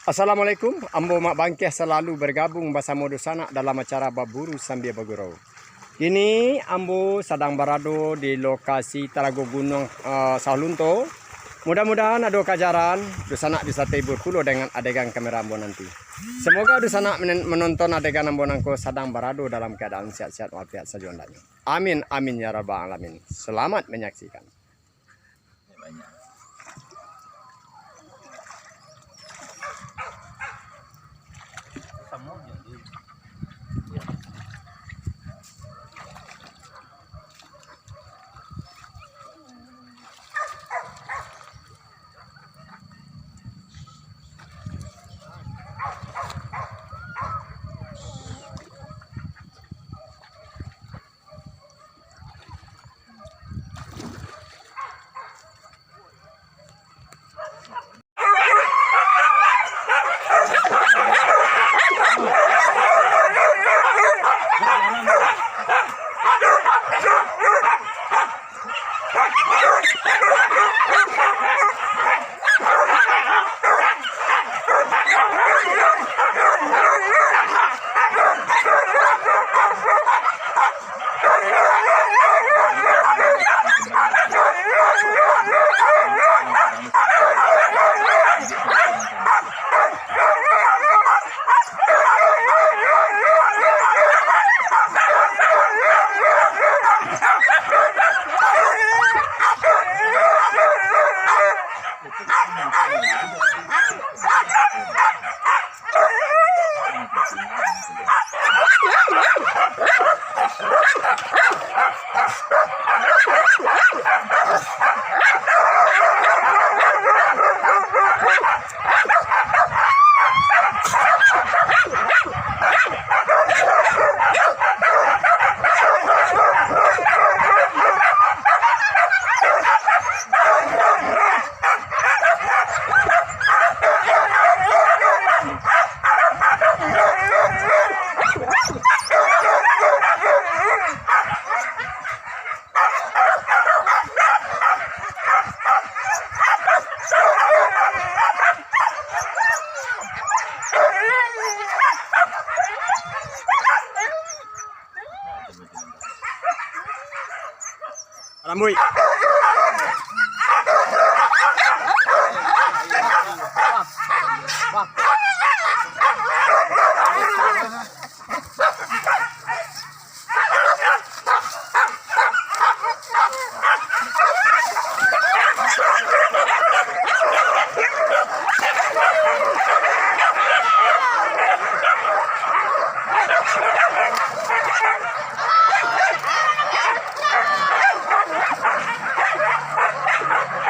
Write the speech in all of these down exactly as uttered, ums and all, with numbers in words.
Assalamualaikum, ambo Mak Bangkeh salalu bergabung basamo dunsanak dalam acara Baburu Sambia Bagurau. Kini ambo sadang barado di lokasi Talago Gunuang, eh, Saulunto. Mudah-mudahan ado kajaran, dunsanak bisa tahibur pulo dengan adegan kamera ambo nanti. Semoga dunsanak menen-, menonton adegan ambo nangko sadang barado dalam keadaan sehat-sehat walafiat sajo andaknyo. Amin, amin, ya rabbal alamin. Selamat menyaksikan. Alambuik.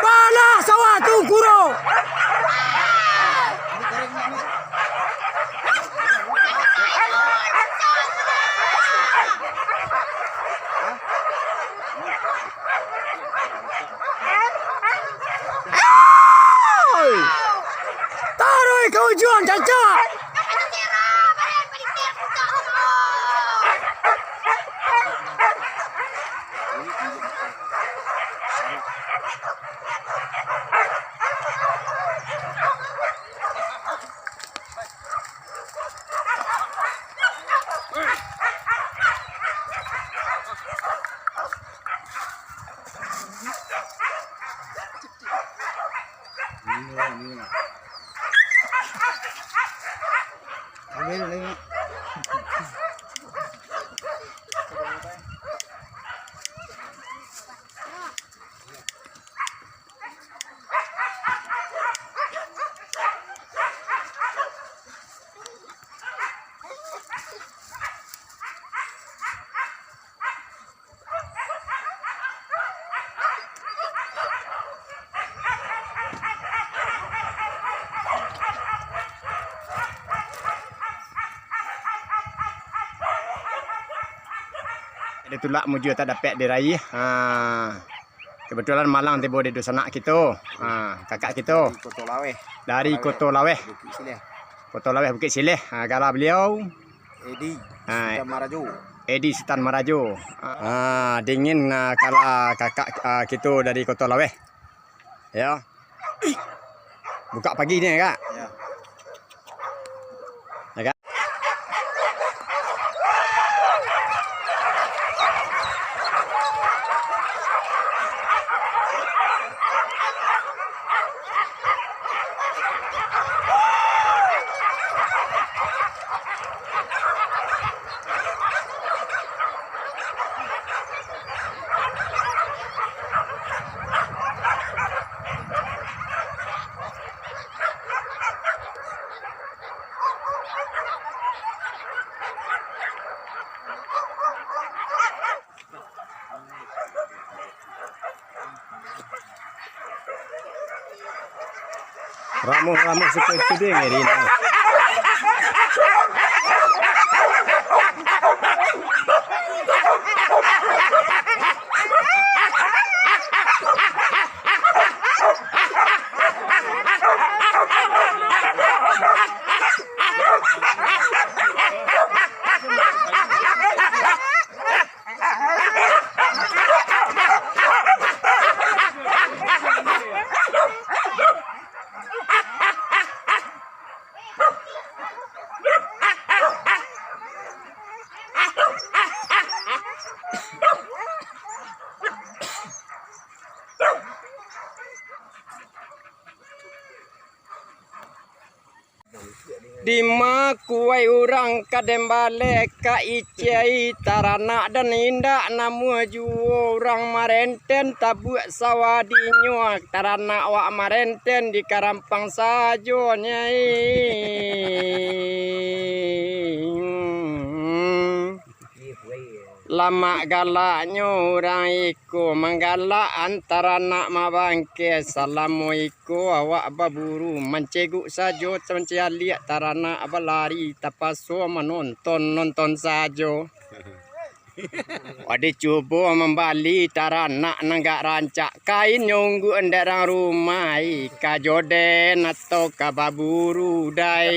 Bana sawah tu, Guru! Oi! Taruih ka ujuang, cacak! Jadi tulak mujua tak dapek diraih. Ha. Kebetulan malang tibo di dunsanak kito. Ha, kakak kito. Dari Koto Laweh. Dari Koto Laweh. Bukik Sileh. Koto Laweh Bukik Sileh. Ha, gala beliau. Edi Ha, Sutan Marajo. Edi Sutan Marajo. Ha, dingin, ha, kala kakak, ha, kito dari Koto Laweh. Yo. Buka pagi ni, Kak? Ya. Ramuh-ramuh seperti itu deh, ngeri nah. Dima kuwaik urang ka den baleh ka icai taranak, dan indak namuah juwo urang marenten tabuak sawah dinyo, taranak wak marenten di karampang sajo, Nyai. Lamak galaknyo urang iko, manggalak antaranak mabangkeh. Salamo iko awak baburu, manceguk sajo mancaliak, taranak balari tapaso manonton, nonton sajo. Wadi cubo mambali taranak nan agak rancak, kainnyo ungguak ndarang rumah, ai, kajo den atau ka baburu dai.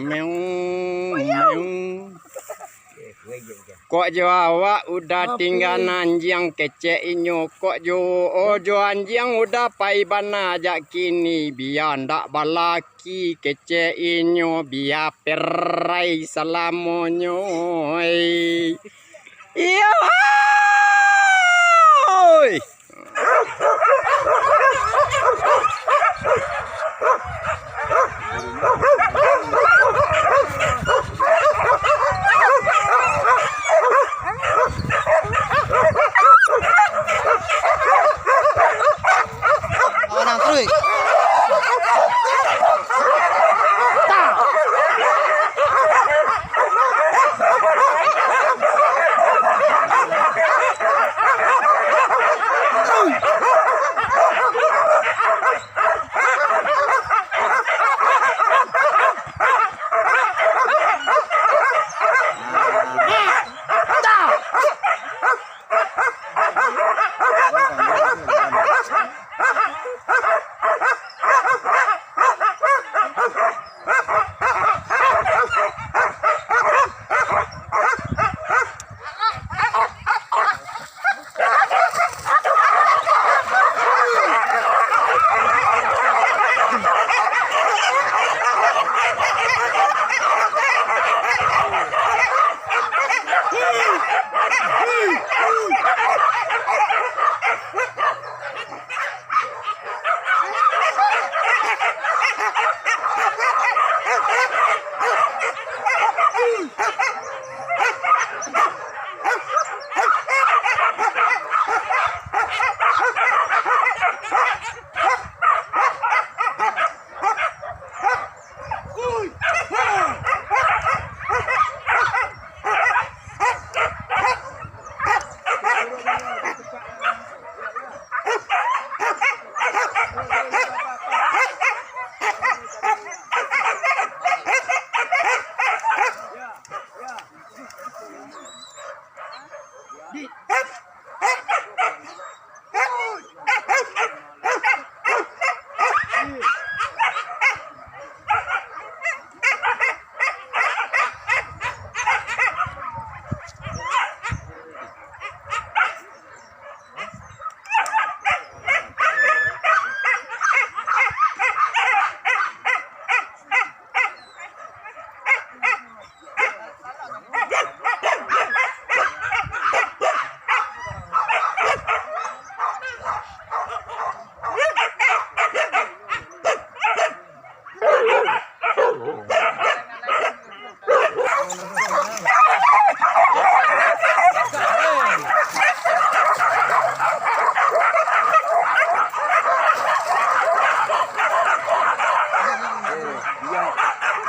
Meong, meong. Kok jo awak udah tingga anjiang, kecek inyo, kok jo, oh, jo anjiang udah pai bana jak kini, bia ndak balaki, kecek inyo, bia perai salamonyo, oi. Iyo, oi. Manang taruih.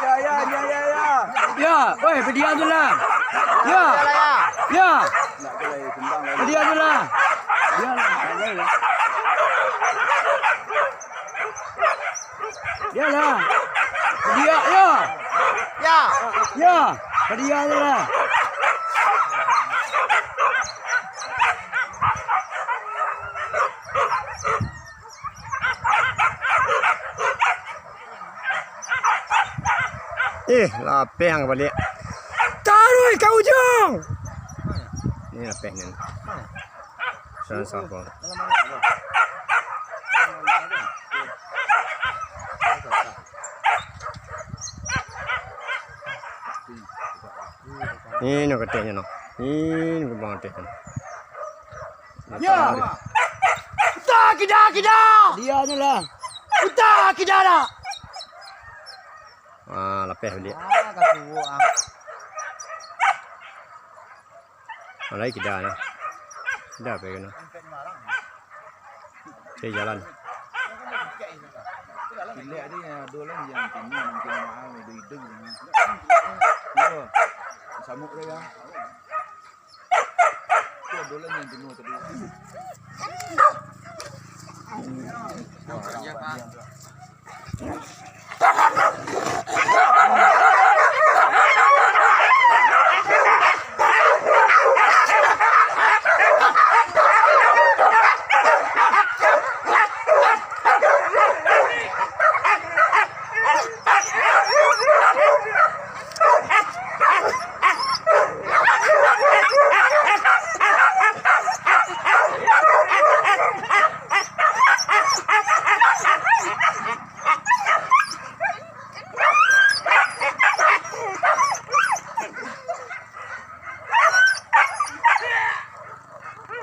Ya, ya, ya, ya, ya. Ya, oi, padiam tu lah. Ya. Ya. Padiam tu lah. Ya lah. Yo lah. Dia, yo. Ya. Ya. Dia je lah. Eh, lapeh ang baliak. Taruih ka ujuang. Ni lapeh ni. Salah sapa? Ni no keteknyo no. Ni no kembang keteknyo. Ya. Utak kida, kida. Dia ni lah. Utak kida dah. Ah, lapeh baliak. Ah, ka suwok, ah. Alai kida nah. Kida apo kena? Cari jalan. Pilek ado yang, ado lah yang tengah, mungkin mahal, ado hidung. Iyo. Samuk dia, ya. Tu ado lah yang tengah tadi.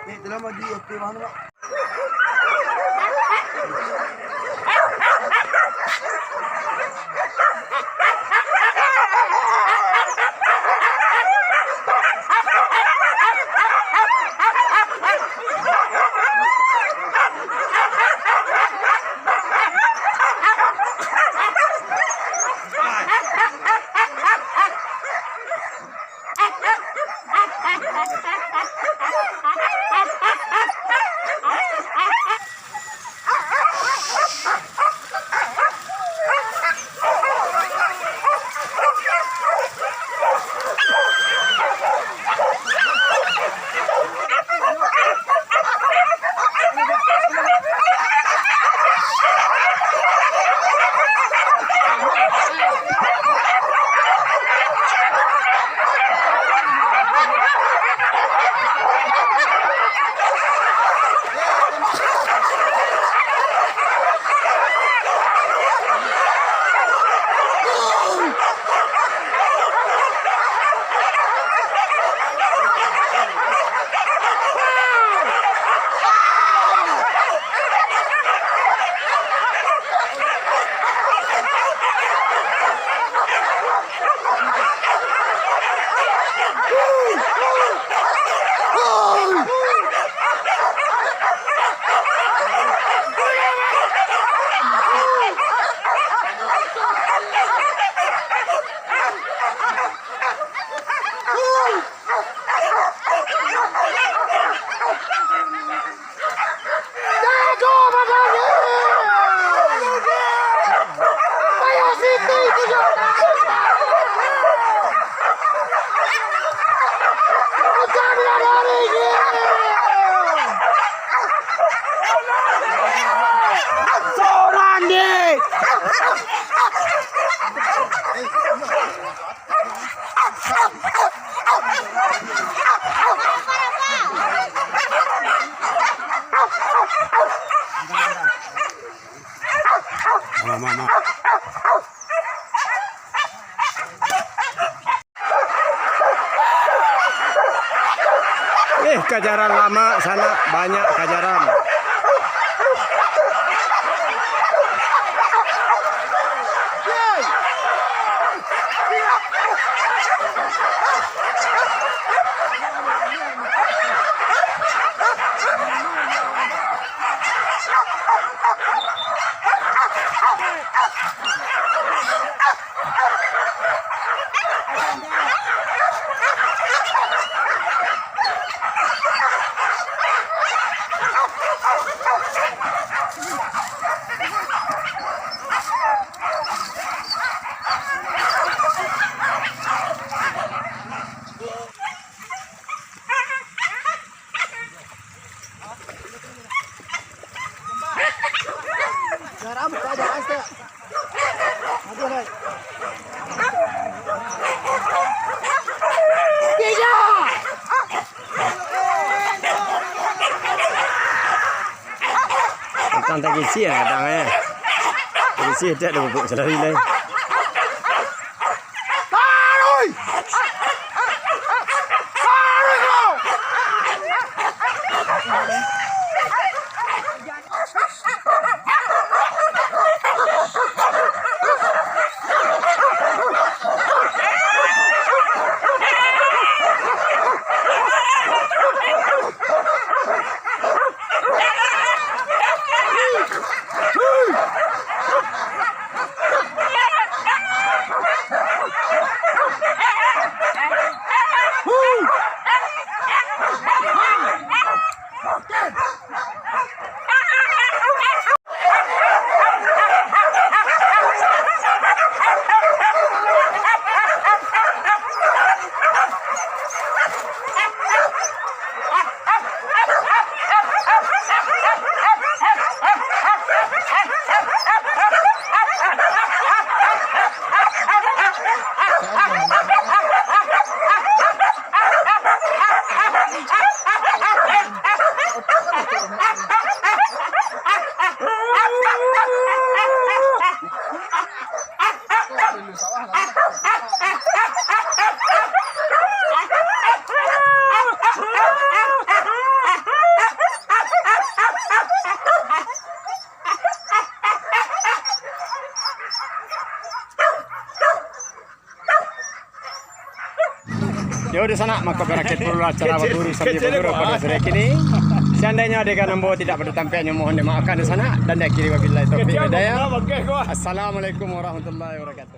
Eh, dalam lagi, oke, mana, Mak? Jago badiri! Payah Siti tujuah! Ucap bidadari, ye! Sorang, ye! Eh, kajaran lamak sanak, banyak kajaran. Tagisi ya kadang eh. Tagisi tak ada bubuk selari lai. Yo, di sanak, mako barakhia pulo acara baguru sambia baguru pado sore kini. Seandainyo adegan ambo tidak pado tampek, nyo mohon dimaafkan di sanak, dan diakhiri wabillahi taufiq wal hidayah. Assalamualaikum warahmatullahi wabarakatuh.